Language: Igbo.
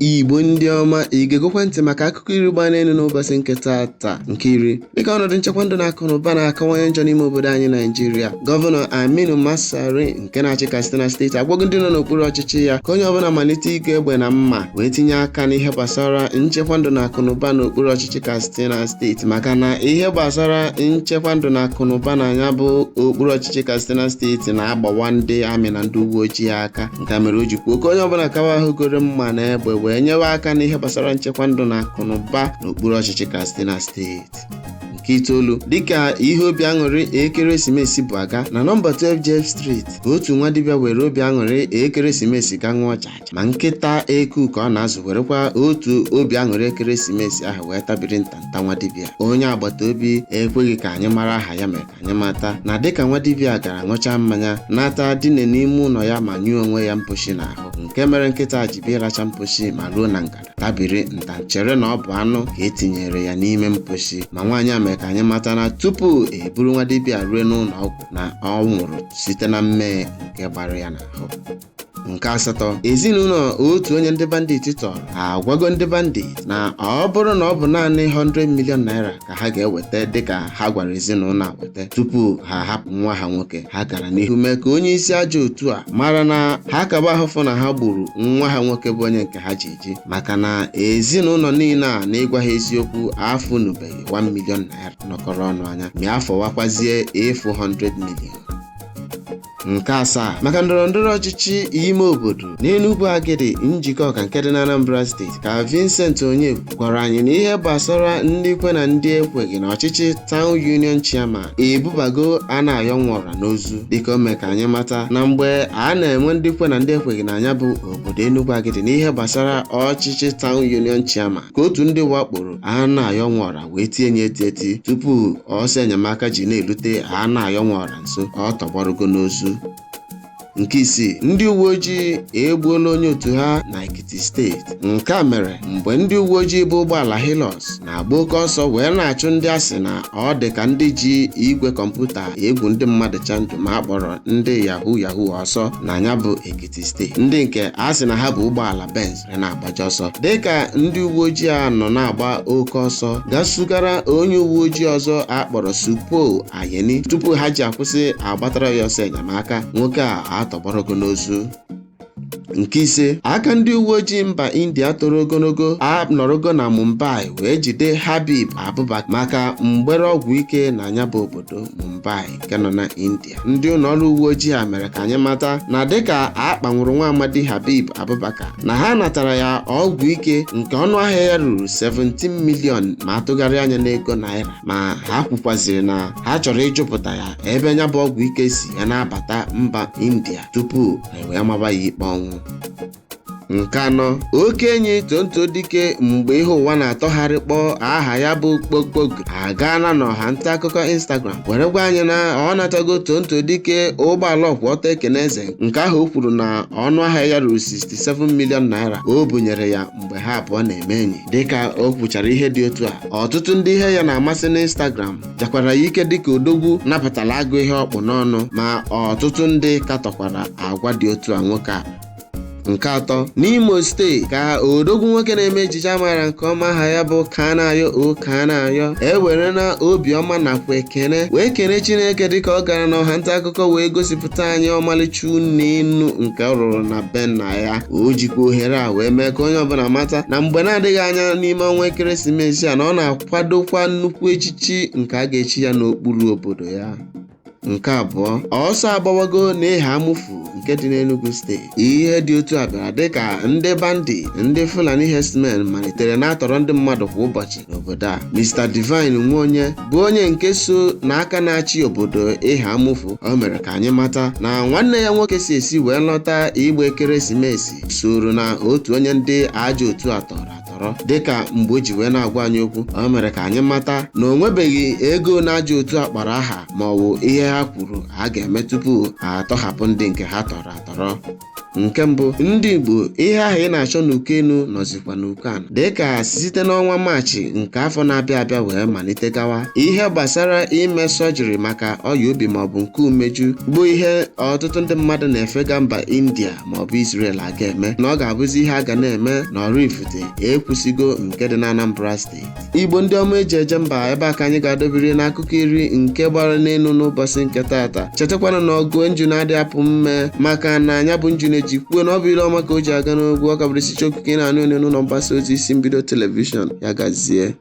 Igbo ndị ọma, ị ga-egekwa ntị maka akụkọ iri gba n'elu n'ụbọchị nke taata. Nke iri, dịka ọnọdụ nchekwa ndụ na akụ na ụba na-akawanye njọ n'ime obodo anyị Naijiria, Gọvanọ Aminu Masari nke na-achị Katsina Steeti agwago ndị nọ n'okpuru ọchịchị ya ka onye ọbụla malite igo egbe na mma wee tinye aka n'ihe gbasara nchekwa ndụ na akụ na ụba n'okpuru ọchịchị Katsina Steeti, maka na ihe gbasara nchekwa ndụ na akụ na ụba na ya bụ okpuru ọchịchị Katsina Steeti na-agbawa ndị amị na ndị uwe ojii aka. Nke a mere o ji kwuo ka onye ọbụla kawa ahụgoro mma na egbe wee nyewe aka n'ihe gbasara nchekwa ndụ na akụ na ụba n'okpuru ọchịchị Katsina Steeti. Nke itoolu, dịka ihe obi aṅụrị ekeresimesi bụ aga na nọmba 12 Jeff Street, ka otu nwa dibịa were obi aṅụrị ekeresimesi ga ṅụọ jaja, ma nkịta eku ka ọ na-azụ werekwa otu obi aṅụrị ekeresimesi ahụ wee tabiri ntanta nwa dibịa. Onye agbata obi ekweghị ka anyị mara aha ya mere ka anyị mata na dịka nwa dibịa gara ṅụchaa mmanya nata dine n'ime ụlọ ya ma nyụọ onwe ya mposhi n'ahụ, nke mere nkịta ji bịa ịracha mposhi ma ruo na ngada tabiri nta chere na ọ bụ anụ ka etinyere ya n'ime mposhi. Ma nwaanyị a mere ka anyị mata na tupu eburu nwa dibịa rue n'ụlọ ọgwụ na ọ nwụrụ site na mmehie nke gbara ya n'ahụ. Nke asatọ, ezinụlọ otu onye ndị bandit tọrọ agwago ndị bandit na ọ bụrụ na ọ bụ naanị 100 million naira ka ha ga-eweta dịka ha gwara ezinụlọ a weta tupu ha hapụ nwa ha nwoke. Ha gara n'ihu mee ka onye isi ajọ otu a mara na ha kaba ahụfụ na ha gburu nwa ha nwoke bụ onye nke ha ji eji, maka na ezinụlọ niile a na-ịgwa ha eziokwu afụnubeghị 1 million naira nọkọrọ ọnụ anya ma afọwakwazie ịfụ 100 million. Nke asaa, maka ndọrọ ndọrọ ọchịchị ime obodo n'Enugwu Agidi njikọ ọka nke dị na Anambra Steeti, ka Vincent Onyekwu gwara anyị na ihe gbasara ndị kwe na ndị ekweghị na ọchịchị Town Union Chairman ebubago a na-ayọ nwọra n'ozu, dịka o mee ka anyị mata na mgbe a na-enwe ndị kwe na ndị ekweghị na anya bụ obodo Enugwu Agidi n'ihe gbasara ọchịchị Town Union Chairman, ka otu ndị wakporo a na-ayọ nwọra wee tie ya eti eti tupu ọsọ enyemaka ji na-erute a na-ayọ nwọra nso, ọ tọgbọrọgo n'ozu. Nke isii, ndị uwe ojii egbuola onye otu ha na Ekiti Steeti. Nke a mere mgbe ndị uwe ojii bụ ụgbọala Hilux na-agba oke ọsọ wee na-achụ ndị asị na ọ dị ka ndị ji igwe kọmputa egwu ndị mmadụ chandụ ma a kpọrọ ndị yahoo yahoo ọsọ na ya bụ Ekiti Steeti. Ndị nke asị na ha bụ ụgbọala Benz na-agbaje ọsọ, dịka ndị uwe ojii a nọ na-agba oke ọsọ gasugara onye uwe ojii ọzọ akpọrọ Supo Ayeni tupu ha ji akwụsị agbatara ya ọsọ enyemaka, nwoke a atọgbọrọgo n'ozu. Nke ise, aka ndị uwe ojii mba India toro ogologo anọrọgo na Mumbai wee jide Habib Abubakar maka mgbere ọgwụ ike na ya bụ obodo Mumbai nke nọ na India. Ndị ụlọ ọrụ uwe ojii a mere ka anyị mata na dịka a kpanwụrụ nwa amadi Habib Abubakar na ha natara ya ọgwụ ike nke ọnụ ahịa ya ruru 17 million ma atụgharị anya n'ego naira, ma ha kwukwaziri na ha chọrọ ịjụpụta ya ebe ya bụ ọgwụ ike si ya na-abata mba India tupu e wee maba ya ikpe ọnwụ. Nke anọ, okenye Tonto Dike mgbe ihe ụwa na-atọgharị kpọọ aha ya bụ Kpokpogri agaala n'ọha nta akụkọ Instagram were gwa anyị na ọ natago Tonto Dike ụgbọala ọkwụ ọtọ Ekeneze nke ahụ o kwuru na ọnụ ahịa ya ruru 67 million naira o bunyere ya mgbe ha abụọ na-eme enyi. Dịka o kwuchara ihe dị otu a, ọtụtụ ndị ihe ya na-amasị n'Instagram jakwara ya ike dịka odogwu napụtara agụ ihe ọkpụ n'ọnụ, ma ọtụtụ ndị katọkwara agwa dị otu a nwoke a. Nke atọ, n'Imo Steeti ka odogwu nwoke na-eme ejije amara nke ọma aha ya bụ Kanayo O Kanayo ewere na obiọma nakwa ekene wee kene Chineke dịka ọ gara n'ọha nta akụkọ wee gosipụta anyị ọmalịcha ụlọ enu nke ọ rụrụ na be nna ya. O jikwa ohere a wee mee ka onye ọbụla mata na mgbe na-adịghị anya n'ime ọnwa ekeresimesi a na ọ na-akwadokwa nnukwu echichi nke a ga-echi ya n'okpuru obodo ya. Nke abụọ, ọsọ agbawago n'ịha amụfu nke dị n'Enugu Steeti. Ihe dị otu a bịara dịka ndị bandit ndị Fulani herdsmen malitere na-atọrọ ndị mmadụ kwa ụbọchị n'obodo a. Mr Divine Nwaonye bụ onye nke so n'aka na-achị obodo ịha amụfu, o mere ka anyị mata na nwanne ya nwoke si esi wee lọta igba ekeresimesi soro na otu onye ndị ajọ otu a tọrọ atọrọ. Dịka mgbe o ji wee na-agwa anyị okwu, o mere ka anyị mata na o nwebeghị ego na-ajọ otu a kpọrọ aha ma ọ bụ ihe ha kwuru ha ga-eme tupu ha atọhapụ ndị nke ha tọrọ atọrọ. Nke mbụ, ndị Igbo, ihe ahụ ị na-achọ n'uko enu nọzikwa n'uko ana, dịka site n'ọnwa Maachị nke afọ na-abịa abịa wee malite gawa, ihe gbasara ime sọjiri maka ọya obi maọbụ nke umeju bụ ihe ọtụtụ ndị mmadụ na-efega mba India maọbụ Israel aga eme, na ọ ga-abụzi ihe a ga na-eme na Oraifite ekwusigo nke dị na Anambra steeti. Igbo ndị ọma eji eje mba, ebe a ka anyị ga-adọbiri n'akụkọ iri nke gbara n'elu n'ụbọchị nke taata. Chetakwana na ọgụ nju na-adị apụ mme, maka na anya bụ nju na-eji kwuo na ọ bụ ile ọma ka o ji aga n'ogwu. Ọ ka bụrụ isicha okike na-anụ onye n'ụlọ mgbasa ozi isi mbido telivishọn. Ya gazie.